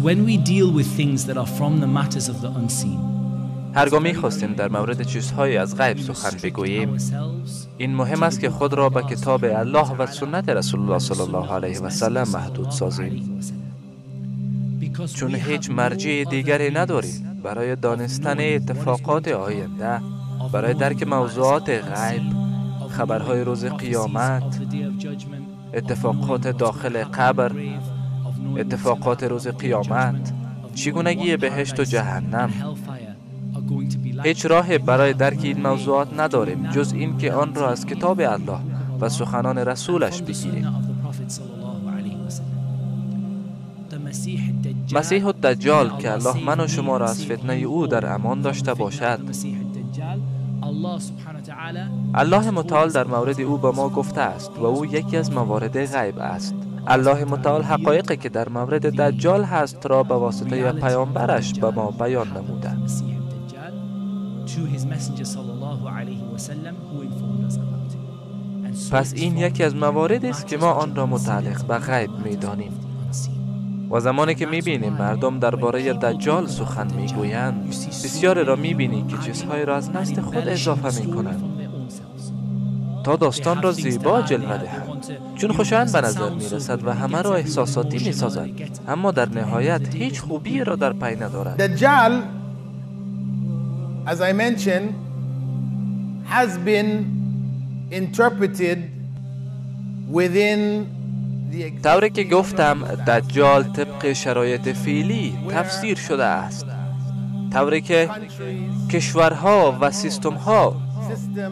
When we deal with things that are from the matters of the unseen, هرگاه می‌خواستیم در مورد چیزهایی از غیب سخن بگوییم، این مهم است که خود را به کتاب الله و سنت رسول الله صلی الله علیه و سلم محدود سازیم، چون هیچ مرجع دیگری نداریم برای دانستن اتفاقات آینده، برای درک موضوعات غیب، خبرهای روز قیامت، اتفاقات داخل قبر، اتفاقات روز قیامت، چگونگی بهشت و جهنم. هیچ راه برای درک این موضوعات نداریم جز اینکه آن را از کتاب الله و سخنان رسولش بگیریم. مسیح الدجال که الله من و شما را از فتنه او در امان داشته باشد، الله متعال در مورد او به ما گفته است و او یکی از موارد غیب است. الله متعال حقایقی که در مورد دجال هست را به واسطه پیامبرش به ما بیان نموده. پس این یکی از مواردی است که ما آن را متعلق به غیب می‌دانیم. و زمانی که می‌بینیم مردم درباره دجال سخن می‌گویند، بسیاری را می‌بینی که چیزهایی را از نزد خود اضافه می‌کنند تا داستان را زیبا جلوه دهند، چون خوشایند به نظر می‌رسد و همه را احساساتی می‌سازد، اما در نهایت هیچ خوبی را در پی ندارد. دجال، as I mentioned, has been interpreted within the طوری که گفتم، دجال طبق شرایط فعلی تفسیر شده است، طوری که کشورها و سیستم‌ها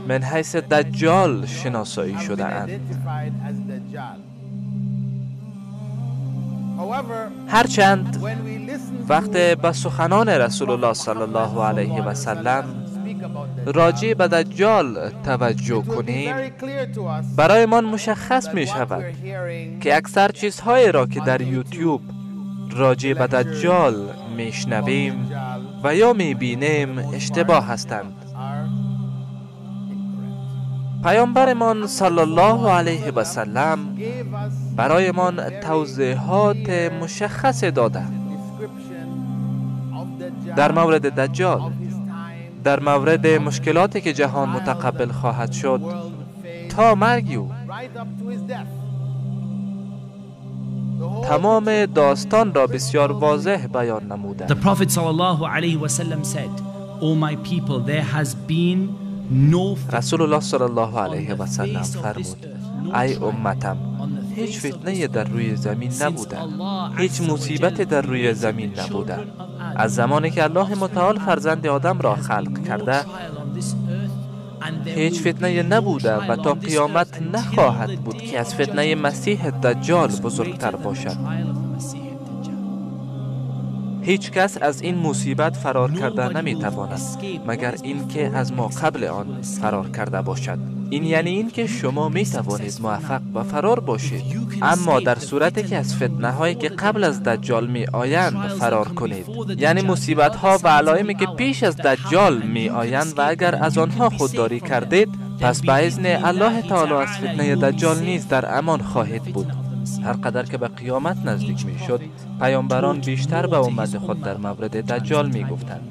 من حیث دجال شناسایی شده اند. هرچند وقت به سخنان رسول الله صلی الله علیه و سلم راجع به دجال توجه کنیم، برایمان مشخص می شود که اکثر چیزهایی را که در یوتیوب راجع به دجال می شنویم و یا می بینیم اشتباه هستند. پیامبرمان صلی الله علیه و سلم برایمان توضیحات مشخص داده در مورد دجال، در مورد مشکلاتی که جهان متقبل خواهد شد تا مرگ او. تمام داستان را بسیار واضح بیان نموده. The Prophet صلی الله علیه و سلم said, "O my people, there has been no" رسول الله صلی الله علیه و سلم فرمود: ای امتم، هیچ فتنه در روی زمین نبوده، هیچ مصیبت در روی زمین نبوده. از زمانی که الله متعال فرزند آدم را خلق کرده، هیچ فتنه نبوده و تا قیامت نخواهد بود که از فتنه مسیح دجال بزرگتر باشد. هیچ کس از این مصیبت فرار کرده نمیتواند مگر اینکه از ما قبل آن فرار کرده باشد. این یعنی اینکه شما می توانید موفق به فرار باشید، اما در صورتی که از فتنه هایی که قبل از دجال می آیند فرار کنید، یعنی مصیبت ها و علائمی که پیش از دجال می آیند و اگر از آنها خودداری کردید، پس به اذن الله تعالی از فتنه دجال نیز در امان خواهید بود. هر قدر که به قیامت نزدیک می شد، پیامبران بیشتر به امت خود در مورد دجال می گفتند.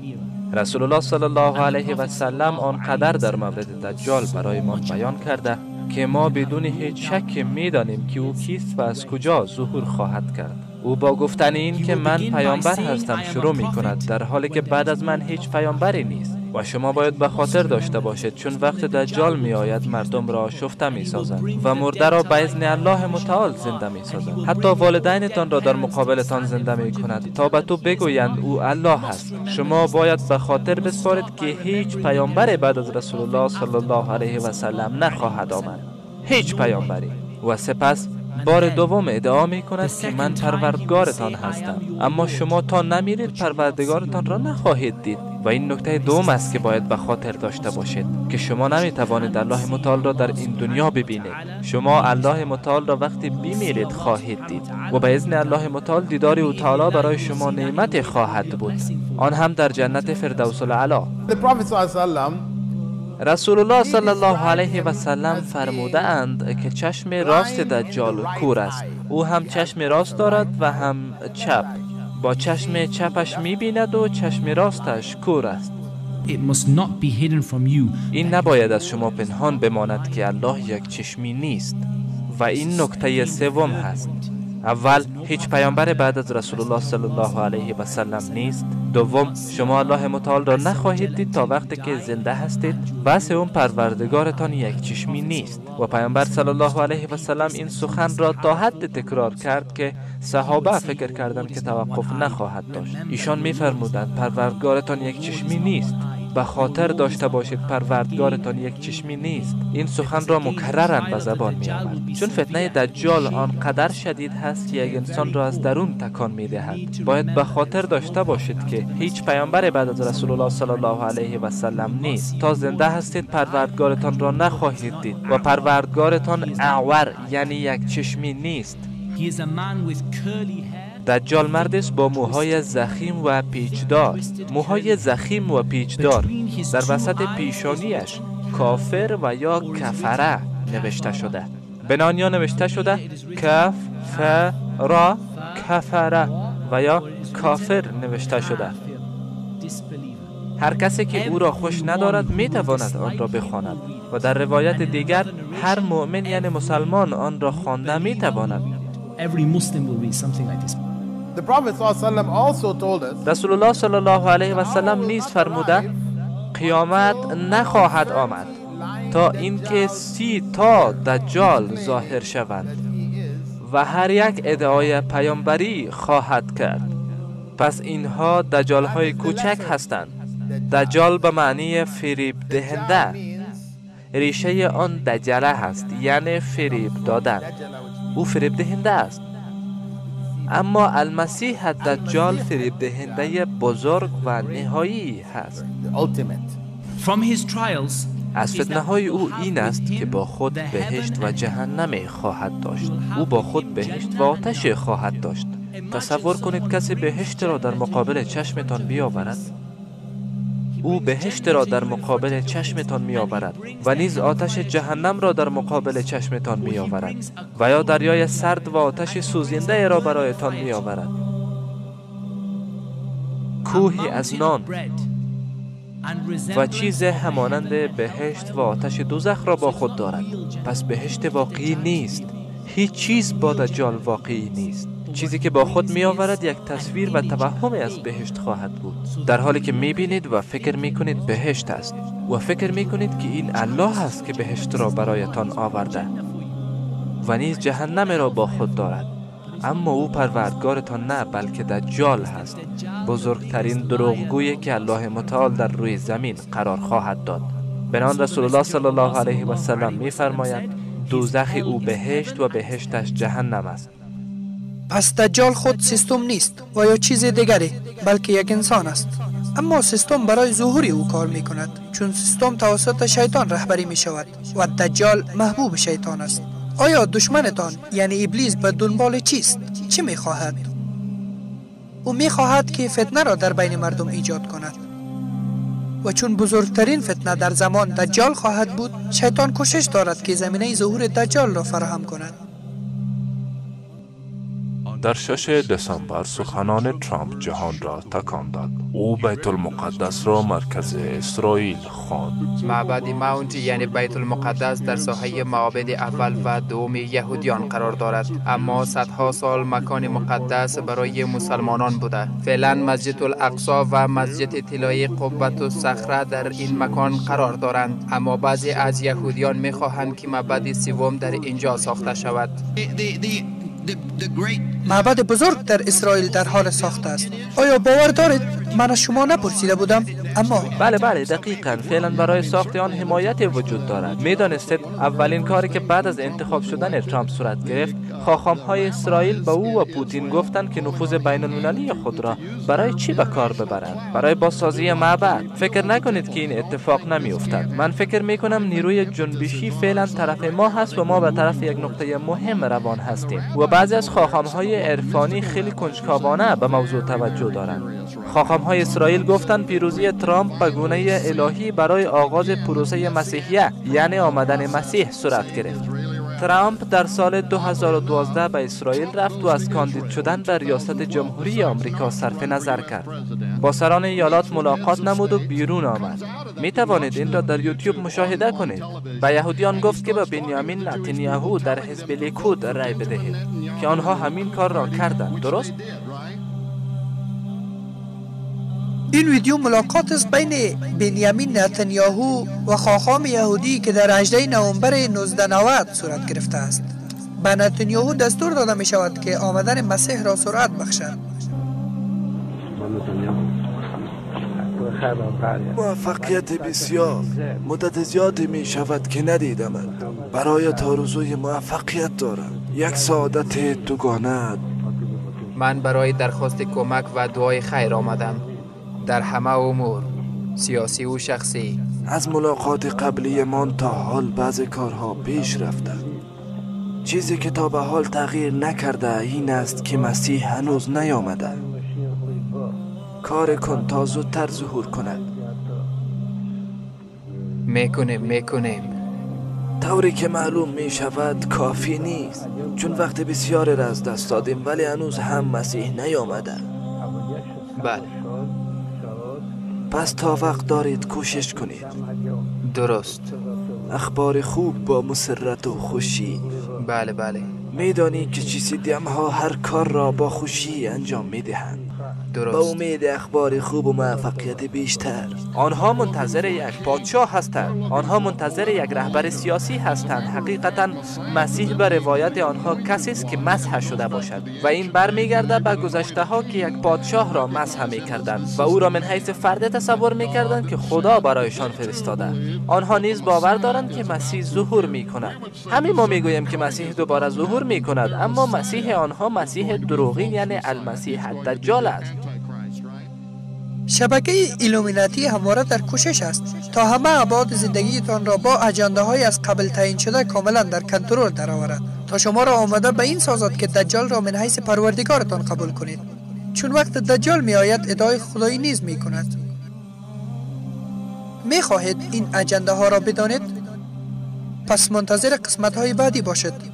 رسول الله صلی الله علیه و سلم آنقدر در مورد دجال برای ما بیان کرده که ما بدون هیچ شک می دانیم که او کیست و از کجا ظهور خواهد کرد. او با گفتن این که من پیامبر هستم شروع می کند، در حالی که بعد از من هیچ پیامبری نیست. و شما باید به خاطر داشته باشید، چون وقت دجال می آید مردم را آشفته می سازد و مرده را به اذن الله متعال زنده می سازد. حتی والدینتان را در مقابلتان زنده می کند تا به تو بگویند او الله است. شما باید به خاطر بسپارید که هیچ پیامبر بعد از رسول الله صلی الله علیه و سلم نخواهد آمد، هیچ پیامبری. و سپس بار دوم ادعا می کند که من پروردگارتان هستم، اما شما تا نمیرید پروردگارتان را نخواهید دید. و این نکته دوم است که باید به خاطر داشته باشید که شما نمی توانید الله متعال را در این دنیا ببینید. شما الله متعال را وقتی بمیرید خواهید دید و به اذن الله متعال دیدار او تعالی برای شما نعمت خواهد بود، آن هم در جنت فردوس الاعلی. رسول الله صلی الله علیه و سلم فرموده اند که چشم راست دجال کور است. او هم چشم راست دارد و هم چپ. با چشم چپش می‌بیند و چشم راستش کور است. این نباید از شما پنهان بماند که الله یک چشمی نیست. و این نکته سوم هست. اول، هیچ پیامبر بعد از رسول الله صلی الله علیه و سلم نیست. دوم، شما الله متعال را نخواهید دید تا وقتی که زنده هستید. و سوم، پروردگارتان یک چشمی نیست. و پیامبر صلی الله علیه و سلم این سخن را تا حد تکرار کرد که صحابه فکر کردند که توقف نخواهد داشت. ایشان می‌فرمودند پروردگارتان یک چشمی نیست. به خاطر داشته باشید پروردگارتان یک چشمی نیست. این سخن را مکرراً به زبان می آورد، چون فتنه دجال آنقدر شدید هست که یک انسان را از درون تکان می دهد. باید به خاطر داشته باشید که هیچ پیامبر بعد از رسول الله صلی الله علیه و سلم نیست. تا زنده هستید پروردگارتان را نخواهید دید و پروردگارتان اعور، یعنی یک چشمی نیست. دجال مرد است با موهای ضخیم و پیچدار، موهای ضخیم و پیچدار. در وسط پیشانیش کافر و یا کفره نوشته شده. بنانیا نوشته شده کف ف را کفره و یا کافر نوشته شده. هر کسی که او را خوش ندارد می تواند آن را بخواند. و در روایت دیگر هر مؤمن یعنی مسلمان آن را خوانده می تواند. رسول الله صلی الله علیه و سلم نیز فرموده قیامت نخواهد آمد تا اینکه 30 تا دجال ظاهر شوند و هر یک ادعای پیامبری خواهد کرد. پس اینها دجال های کوچک هستند. دجال به معنی فریب دهنده، ریشه آن دجله هست، یعنی فریب دادن. او فریب دهنده است. اما المسیح الدجال فریب دهنده بزرگ و نهایی هست. از فتنه های او این است که با خود بهشت و جهنم خواهد داشت. او با خود بهشت و آتش خواهد داشت. تصور کنید کسی بهشت را در مقابل چشمتان بیاورد. او بهشت را در مقابل چشمتان می آورد و نیز آتش جهنم را در مقابل چشمتان می آورد و یا دریای سرد و آتش سوزنده را برایتان می آورد. کوهی از نان و چیز همانند بهشت و آتش دوزخ را با خود دارد. پس بهشت واقعی نیست. هیچ چیز با دجال واقعی نیست. چیزی که با خود می آورد یک تصویر و توهمی از بهشت خواهد بود، در حالی که می بینید و فکر می کنید بهشت است و فکر می کنید که این الله است که بهشت را برایتان آورده و نیز جهنم را با خود دارد. اما او پروردگارتان نه، بلکه دجال هست، بزرگترین دروغگویی که الله متعال در روی زمین قرار خواهد داد. بنان رسول الله صلی الله علیه و سلم می فرماید دوزخ او بهشت و بهشتش جهنم است. پس دجال خود سیستم نیست و یا چیز دیگری، بلکه یک انسان است. اما سیستم برای ظهور او کار می کند، چون سیستم توسط شیطان رهبری می شود و دجال محبوب شیطان است. آیا دشمنتان یعنی ابلیس به دنبال چیست؟ چی می خواهد؟ او می خواهد که فتنه را در بین مردم ایجاد کند. و چون بزرگترین فتنه در زمان دجال خواهد بود، شیطان کوشش دارد که زمینه ظهور دجال را فراهم کند. در 6 دسامبر سخنان ترامپ جهان را تکان داد. او بیت المقدس را مرکز اسرائیل خواند. معبد ماونت یعنی بیت المقدس در ساحه معابد اول و دوم یهودیان قرار دارد، اما صدها سال مکان مقدس برای مسلمانان بوده. فعلا مسجد الاقصی و مسجد طلایی قبة الصخره در این مکان قرار دارند، اما بعضی از یهودیان می‌خواهند که معبد سوم در اینجا ساخته شود. معبد بزرگ در اسرائیل در حال ساخت است. آیا باور دارید؟ من از شما نپرسیده بودم، اما بله دقیقاً. فعلا برای ساخت آن حمایت وجود دارد. میدانستید اولین کاری که بعد از انتخاب شدن ترامپ صورت گرفت، خاخام‌های اسرائیل به او و پوتین گفتند که نفوذ بین‌المللی خود را برای چی به کار ببرند؟ برای بازسازی معبد. فکر نکنید که این اتفاق نمی‌افتد. من فکر می‌کنم نیروی جنبشی فعلا طرف ما هست و ما به طرف یک نقطه مهم روان هستیم و بعضی از خاخام‌های عرفانی خیلی کنجکاوانه به موضوع توجه دارند. خاخام‌های اسرائیل گفتند پیروزی ترامپ به گونه الهی برای آغاز پروسه مسیحیه، یعنی آمدن مسیح، صورت گرفت. ترامپ در سال 2012 به اسرائیل رفت و از کاندید شدن به ریاست جمهوری آمریکا صرف نظر کرد. با سران ایالات ملاقات نمود و بیرون آمد. می توانید این را در یوتیوب مشاهده کنید. به یهودیان گفت که به بنیامین نتانیاهو در حزب لیکود رای بدهید که آنها همین کار را کردند. درست؟ این ویدیو ملاقات است بین بنیامین نتانیاهو و خاخام یهودی که در 18 نوامبر 1990 صورت گرفته است. به نتانیاهو دستور داده می شود که آمدن مسیح را سرعت بخشد. موفقیت بسیار مدت زیادی می شود که ندیدمت. برای آرزوی موفقیت دارم. یک سعادت دوگانه. من برای درخواست کمک و دعای خیر آمدم. در همه امور، سیاسی و شخصی. از ملاقات قبلی من تا حال بعض کارها پیش رفته. چیزی که تا به حال تغییر نکرده این است که مسیح هنوز نیامده. کار کن تا زودتر ظهور کند. میکنیم. طوری که معلوم می شود کافی نیست، چون وقت بسیاری را از دست دادیم ولی هنوز هم مسیح نیامده. بله. پس تا وقت دارید کوشش کنید. درست. اخبار خوب با مسرت و خوشی. بله بله. میدانی که چیسیدیم ها هر کار را با خوشی انجام میدهند. درست. با امید اخبار خوب و موفقیت بیشتر. آنها منتظر یک پادشاه هستند. آنها منتظر یک رهبر سیاسی هستند. حقیقتا مسیح به روایت آنها کسی است که مسح شده باشد و این برمیگرده به گذشته ها که یک پادشاه را مسح میکردند و او را من حیث فرد تصور میکردند که خدا برایشان فرستاده. آنها نیز باور دارند که مسیح ظهور میکند. همین ما میگوییم که مسیح دوباره ظهور میکند، اما مسیح آنها مسیح دروغین یعنی المسیح الدجال است. شبکه ایلومیناتی همواره در کوشش است تا همه ابعاد زندگیتان را با اجنده های از قبل تعیین شده کاملا در کنترل درآورد تا شما را آماده به این سازد که دجال را من حیث پروردگارتان قبول کنید، چون وقت دجال می آید ادعای خدایی نیز می کند. می خواهید این اجنده ها را بدانید؟ پس منتظر قسمت های بعدی باشید.